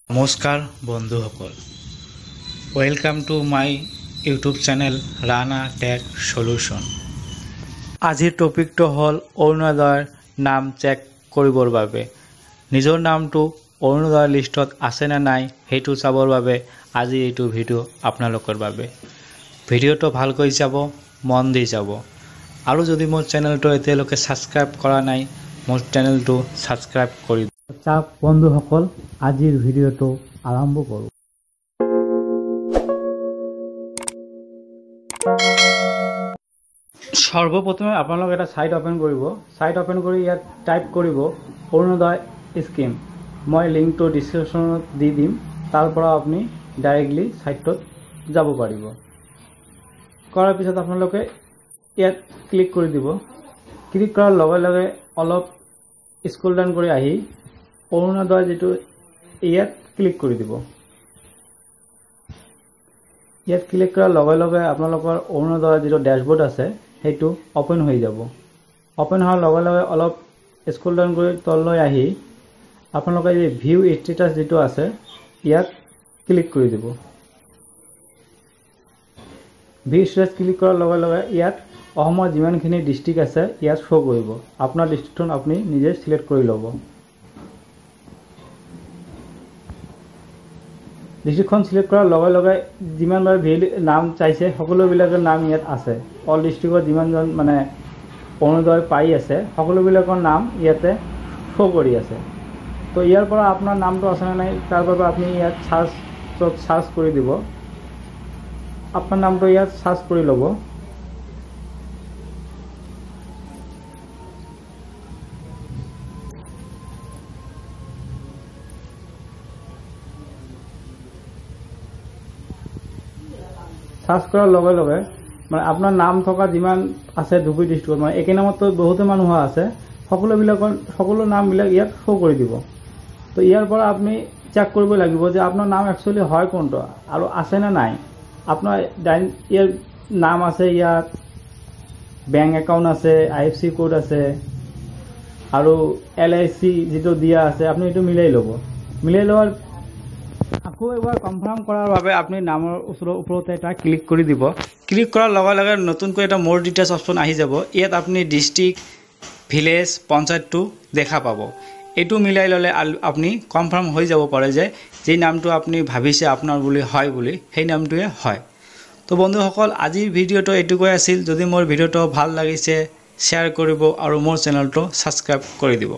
নমস্কাৰ বন্ধুসকল, welcome to my YouTube channel Rana Tech Solution. আজিৰ টপিকটো হ'ল অৰুণোদয়ৰ নাম চেক কৰিবৰ বাবে, নিজৰ নামটো অৰুণোদয় লিষ্টত আছেনে নাই সেইটো চাবৰ বাবে আজি এইটো ভিডিঅ' আপোনালোকৰ বাবে। ভিডিঅ'টো ভালকৈ চাব, মন দি যাব। আৰু যদি মোৰ চেনেলটো এতিয়ালৈকে ছাবস্ক্ৰাইব কৰা নাই, মোৰ চেনেলটো ছাবস্ক্ৰাইব কৰি চাওক। বন্ধুসকল, আজিৰ ভিডিঅ'টো আৰম্ভ কৰোঁ। সৰ্বপ্ৰথমে আপোনালোকে এটা ছাইট অ'পেন কৰিব। ছাইট অ'পেন কৰি ইয়াত টাইপ কৰিব অৰুণোদয় স্কিম। মই লিংকটো ডিছক্ৰিপশ্যনত দি দিম, তাৰ পৰা আপুনি ডাইৰেক্টলি ছাইটটোত যাব পাৰিব। কৰাৰ পিছত আপোনালোকে ইয়াত ক্লিক কৰি দিব। ক্লিক কৰাৰ লগে লগে অলপ স্ক্ৰল ডাউন কৰি আহি অৰুণোদয় যিটো ইয়াত ক্লিক কৰি দিব। ইয়াত ক্লিক কৰাৰ লগে লগে আপোনালোকৰ অৰুণোদয় যিটো ডেছবৰ্ড আছে সেইটো অ'পেন হৈ যাব। অ'পেন হোৱাৰ লগে লগে অলপ স্ক্ৰল ডাউন কৰি তললৈ আহি আপোনালোকে এই ভিউ ষ্টেটাছ যিটো আছে ইয়াত ক্লিক কৰি দিব। ভিউ ষ্টেটাছ ক্লিক কৰাৰ লগে লগে ইয়াত অসমৰ যিমানখিনি ডিষ্ট্ৰিক্ট আছে ইয়াত শ্ব' কৰিব। আপোনাৰ ডিষ্ট্ৰিক্টখন আপুনি নিজে চিলেক্ট কৰি ল'ব। ডিষ্ট্ৰিক্টখন চিলেক্ট কৰাৰ লগে লগে যিমানবাৰ ভি নাম চাইছে সকলোবিলাকৰ নাম ইয়াত আছে। অল ডিষ্ট্ৰিক্টৰ যিমানজন মানে অৰুণোদয় পাই আছে সকলোবিলাকৰ নাম ইয়াতে শ্ব' কৰি আছে। তো ইয়াৰ পৰা আপোনাৰ নামটো আছেনে নাই তাৰ বাবে আপুনি ইয়াত চাৰ্চ কৰি দিব। আপোনাৰ নামটো ইয়াত চাৰ্চ কৰি ল'ব। চাৰ্চ কৰাৰ লগে লগে মানে আপোনাৰ নাম থকা যিমান আছে ধুবুৰী ডিষ্ট্ৰিক্টত, মানে একে নামততো বহুতো মানুহ আছে, সকলোবিলাকৰ সকলো নামবিলাক ইয়াত শ্ব' কৰি দিব। তো ইয়াৰ পৰা আপুনি চেক কৰিব লাগিব যে আপোনাৰ নাম একচুৱেলি হয় কোনটো আৰু আছেনে নাই। আপোনাৰ ইয়াৰ নাম আছে, ইয়াত বেংক একাউণ্ট আছে, IFC code আছে আৰু LIC যিটো দিয়া আছে, আপুনি এইটো মিলাই ল'ব। মিলাই লোৱাৰ আকৌ এবাৰ কনফাৰ্ম কৰাৰ বাবে আপুনি নামৰ ওচৰৰ ওপৰতে এটা ক্লিক কৰি দিব। ক্লিক কৰাৰ লগে লগে নতুনকৈ এটা মোৰ ডিটেইলছ অপশ্যন আহি যাব। ইয়াত আপুনি ডিষ্ট্ৰিক্ট, ভিলেজ, পঞ্চায়তটো দেখা পাব। এইটো মিলাই ল'লে আপুনি কনফাৰ্ম হৈ যাব পাৰে যে যি নামটো আপুনি ভাবিছে আপোনাৰ বুলি হয় বুলি, সেই নামটোৱে হয়। তো বন্ধুসকল, আজিৰ ভিডিঅ'টো এইটোকৈ আছিল। যদি মোৰ ভিডিঅ'টো ভাল লাগিছে শ্বেয়াৰ কৰিব আৰু মোৰ চেনেলটো ছাবস্ক্ৰাইব কৰি দিব।